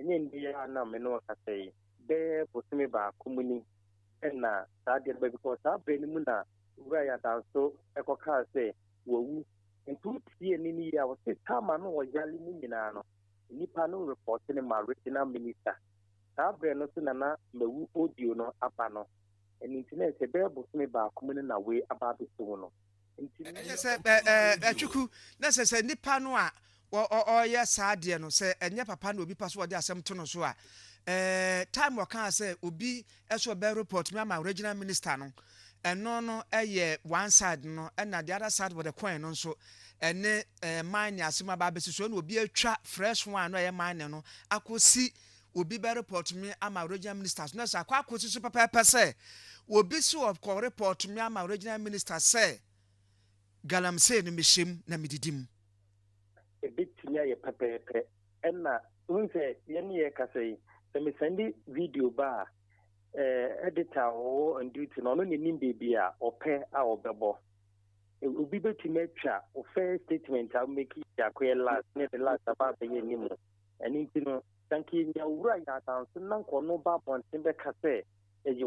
Ɛnyɛ nnɛ yi ara na me ne wo kasa yi, bɛyɛ bosome baako mu ni na saa adeɛ no ba, because saa berɛ no mu na Owura Yadanso kɔkaa sɛ wawu. Nti wotie ne no yie a, ɔse time a na ɔyare mu nyinaa no, nnipa no report no ma regional minister. Saa berɛ no nso na na mawu audio no aba no. Ɛno nti na ɛsɛ bɛyɛ bosome baako mu no na wei aba abɛsi wo no. Nti Ɛkyɛ sɛ ɛ ɛ Twuku, na sɛ sɛ nipa no a ɔreyɛ saa adeɛ no, sɛ ɛnyɛ papa na obi pa so ɔde asɛm to no so a, time ɔkaa sɛ obi ɛso ɔbɛ report mi ama regional minister no, ɛno no ɛyɛ one side no, ɛna the other side wɔ the coin no nso ɛne mine asɛm aba abɛsi so, ɛna obi atwa fresh one no, ɛyɛ mine no akɔsi obi bɛ report mi ama regional minister so, na sɛ akɔsi so pɛpɛɛpɛ sɛ obi si ɔkɔ report mi ama regional minister sɛ galamsey no mehyɛ na medidi mu. Ɛbɛtumi ayɛ pɛpɛɛpɛ, ɛna wohu sɛ yɛne yɛ kasa yi, sɛ mesend video ba a, editor a ɔwɔ on duty no, ɔno n'anim baabi a ɔpɛ a ɔbɛbɔ. Obi bɛtumi atwa o first statement a womake akɔyɛ last ne the last aba abɛyɛ anim. Ɛno nti no, sanka yɛnya Owura yɛ adanso na nkɔno ba abɔnten bɛka sɛ ɛyɛ.